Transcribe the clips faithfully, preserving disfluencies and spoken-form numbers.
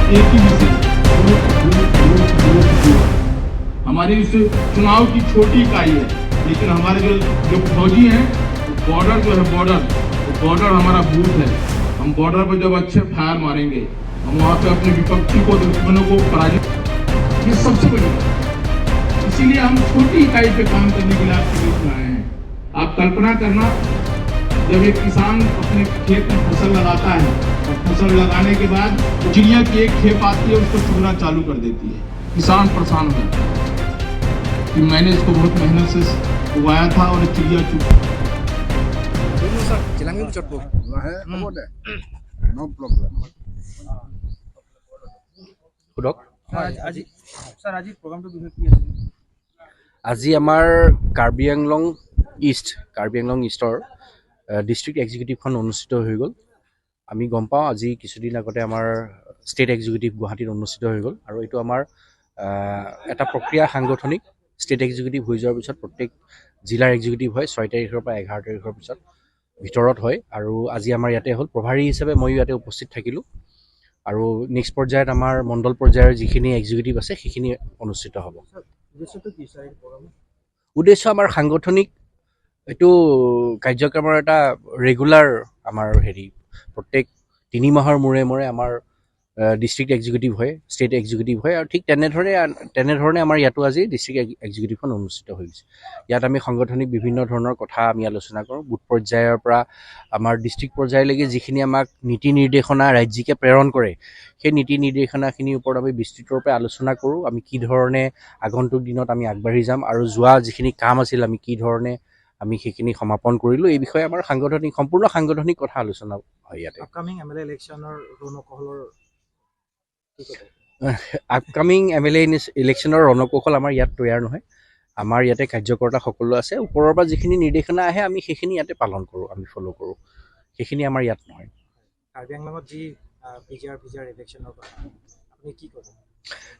एक ही mission, vote, vote, vote, vote, vote. हमारी इस चुनाव की छोटी इकाई है, लेकिन हमारे जो, जो फौजी हैं, वो बॉर्डर जो है, बॉर्डर, वो बॉर्डर हमारा बूथ है। हम बॉर्डर पर जब अच्छे फायर मारेंगे, हम वहाँ पे अपने विपक्षी को, दुश्मनों को पराजित, ये सबसे बड़ी बात। इसीलिए हम छोटी इकाई पे काम करने के लिए आपके बीच में आए हैं। आप कल्पना करना, जब एक किसान अपने खेत में फसल लगाता है और फसल लगाने के बाद चिड़िया की एक खेप आती है, उसको चुगना चालू कर देती है, किसान परेशान हो जाता है कि मैंने इसको बहुत मेहनत से उगाया था और चिड़िया चुग Sir, Chilangin Chotbo. লাহে হ'ব দে। No problem. সোধক। আজি ছাৰ, আজি প্ৰগ্ৰামটো বিষয়ে কি আছিল? আজি আমাৰ কাৰ্বি আংলং ইষ্ট, কাৰ্বি আংলং ইষ্টৰ ডিষ্ট্ৰিক্ট এক্সিকিউটিভখন অনুষ্ঠিত হৈ গ'ল। আমি গম পাওঁ, আজি কিছুদিন আগতে আমাৰ ষ্টেট এক্সিকিউটিভ গুৱাহাটীত অনুষ্ঠিত হৈ গ'ল আৰু এইটো আমাৰ আহ, এটা প্ৰক্ৰিয়া সাংগঠনিক। ষ্টেট এক্সিকিউটিভ হৈ যোৱাৰ পিছত প্ৰত্যেক জিলাৰ এক্সিকিউটিভ হয় ছয় তাৰিখৰ পৰা এঘাৰ তাৰিখৰ পিছত ভিতৰত হয় আৰু আজি আমাৰ ইয়াতে হ'ল। প্ৰভাৰী হিচাপে ময়ো ইয়াতে উপস্থিত থাকিলোঁ আৰু নেক্সট পৰ্যায়ত আমাৰ মণ্ডল পৰ্যায়ৰ যিখিনি এক্সিকিউটিভ আছে সেইখিনি অনুষ্ঠিত হ'ব। উদ্দেশ্যটো কি ছাৰ, এই প্ৰগ্ৰাম? উদ্দেশ্য আমাৰ সাংগঠনিক এইটো কাৰ্যক্ৰমৰ এটা ৰেগুলাৰ আমাৰ হেৰি, প্ৰত্যেক তিনি মাহৰ মূৰে মূৰে আমাৰ ডিষ্ট্ৰিক্ট এক্সিকিউটিভ হয়, ষ্টেট এক্সিকিউটিভ হয় আৰু ঠিক তেনেধৰণে আন- তেনেধৰণে আমাৰ ইয়াতো আজি ডিষ্ট্ৰিক্ট এক্সিকিউটিভখন অনুষ্ঠিত হৈ গৈছে। ইয়াত আমি সাংগঠনিক বিভিন্ন ধৰণৰ কথা আমি আলোচনা কৰোঁ। বুথ পৰ্যায়ৰ পৰা আমাৰ ডিষ্ট্ৰিক্ট পৰ্যায়লৈকে যিখিনি আমাক নীতি নিৰ্দেশনা ৰাজ্যিকে প্ৰেৰণ কৰে, সেই নীতি নিৰ্দেশনাখিনিৰ ওপৰত আমি বিস্তৃতৰূপে আলোচনা কৰোঁ। আমি কি ধৰণে আগন্তুক দিনত আমি আগবাঢ়ি যাম আৰু যোৱা যিখিনি কাম আছিল আমি কি ধৰণে আমি সেইখিনি সমাপন কৰিলোঁ, এই বিষয়ে আমাৰ সাংগঠনিক, সম্পূৰ্ণ সাংগঠনিক কথা আলোচনা হয় ইয়াতে। আপকামিং এম এল এ ইলেকশ্যনৰ ৰণকৌশলৰ কি ক'ব? আপকামিং এম এল এ ইলেকশ্যনৰ ৰণকৌশল আমাৰ ইয়াত তৈয়াৰ নহয়। আমাৰ ইয়াতে কাৰ্যকৰ্তা সকলো আছে। ওপৰৰ পৰা যিখিনি নিৰ্দেশনা আহে আমি সেইখিনি ইয়াতে পালন কৰোঁ, আমি ফ'ল' কৰোঁ। সেইখিনি আমাৰ ইয়াত নহয়। কাৰ্বি আংলঙত যি পি জি আৰ ভি জি আৰ ইলেকশ্যনৰ কথা, আপুনি কি ক'ব?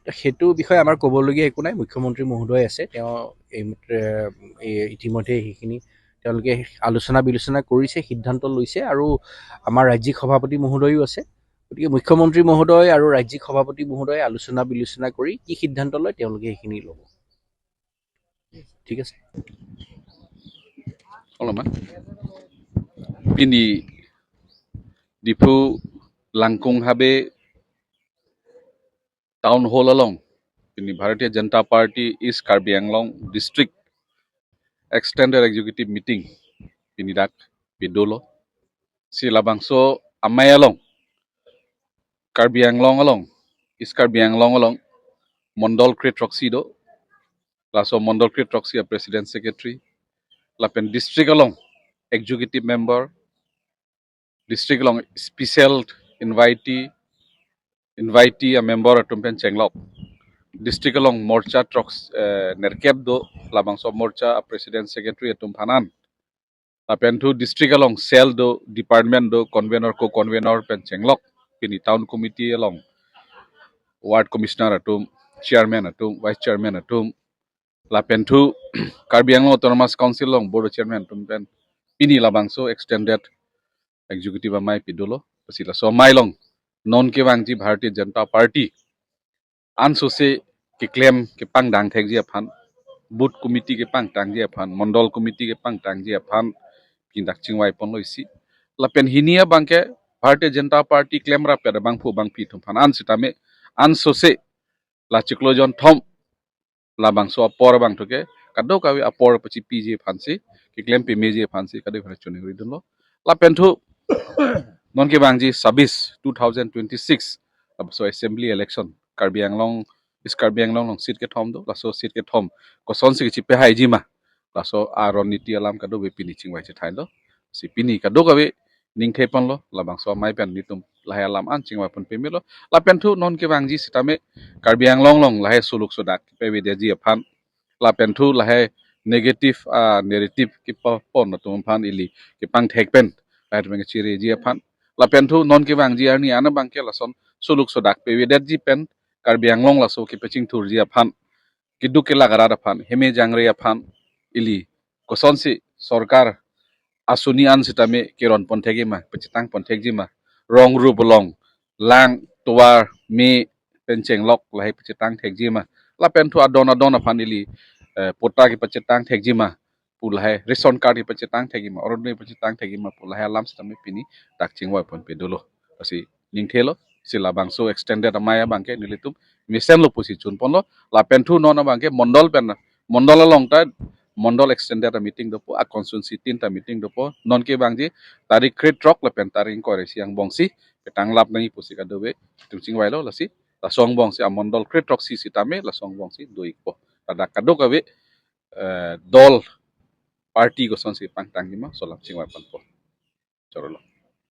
তো সেইটো বিষয়ে আমাৰ ক'বলগীয়া একো নাই। মুখ্যমন্ত্ৰী মহোদয় আছে, তেওঁ এইমাত্ৰ, এই ইতিমধ্যে সেইখিনি তেওঁলোকে আলোচনা বিলোচনা কৰিছে, সিদ্ধান্ত লৈছে আৰু আমাৰ ৰাজ্যিক সভাপতি মহোদয়ো আছে। গতিকে মুখ্যমন্ত্ৰী মহোদয় আৰু ৰাজ্যিক সভাপতি মহোদয়ে আলোচনা বিলোচনা কৰি কি সিদ্ধান্ত লয় তেওঁলোকে সেইখিনি ল'ব। ঠিক আছে। Olama. Pini Diphu Langkung Habe Town Hall along pini Bharatiya Janata Party East Karbi Anglong District Extended Executive Meeting pini dak pidolo. Si labangso amei along Karbi Anglong along, East Karbi Anglong along Mondol kre throksi do. Laso Mondol kre throksi a President Secretary, lapen district along executive member, district along special invitee, invitee a member atum pen chenglok. District along morcha throksi, eh, nerkep do, labangso morcha a President Secretary atum aphan an. Lapen thu district along cell do, department do, convener, co-convener pen chenglok. Pini town committee along ward commissioner atum, chairman atum, vice chairman atum. Lapen thu Karbi Anglong Autonomous Council along board chairman atum pen pini labangso extended executive amei pidolo. Pasi laso amei along non kevangji Bharatiya Janata Party ansose keklem kepangdang thekji aphan, booth committee kepangtangji aphan, mondol committee kepangtangji aphan pini dak chingvai ponlo isi. Lapen hini abangke Bharatiya Janata Party klemrap abangphu abangpi atum aphan an sitame ansose la chiklo jonthom labangso apor abang thuke kadokave apor pachipiji aphansi, keklem pemeji aphansi kadokave choningri dunlo. Lapen thu non kevangji sabis two thousand twenty-six labangso assembly election Karbi Anglong, East Karbi Anglong along seat kethom do, laso seat kethom kosonsi kechipehaiji ma, laso aron niti alam kadokave pini chingvai chethailo. Si pini kadokave ningthei ponlo, labangso amei pen nelitum lahai alam an chingvai pon pemelo. Lapen thu non kevangji sitame Karbi Anglong along lahai suluk sodak pavedetji aphan, lapen thu lahai negative, ah, narrative kepapon atum aphan ili kepangthek pen lahai atum kechireji aphan, lapen thu non kevangji arni an abangke lason suluk sodak pavedetji pen Karbi Anglong laso kepachingthurji aphan, keduk kelak arat aphan, heme jangre aphan ili kosonsi sorkar asuni an sitame keron ponthekji ma, pachitang ponthekji ma, rong rup along, lang tovar me pen chenglok lahai pachetang thekji ma, lapen thu adon adon aphan ili eh, patta kepachetang thekji ma pu lahai, ration card kepachetang thekji ma, Orunodoi pachetang thekji ma pu lahai alam sitame pini dak chingvai ponpe dolo. Lasi ningthelo, si labangso extended amei abangke nelitum mesenlo pusi chunponlo. Lapen thu non abangke mondol pen, mondol along ta mondol extended a meeting dopo, a constituency tin ta meeting dopo. Non kevangji tarik krethrok lapen tarik ingkoi ra isi angbongsi petang lap nangji pusi kadokave itum chingvailo. Lasi laso angbongsi amondol krethrok si sitame laso angbongsi do-ikpo. Ladak kadokave eh, dol party kosonsi pangtangji ma, laso alam chingvai ponpo. Chorolo.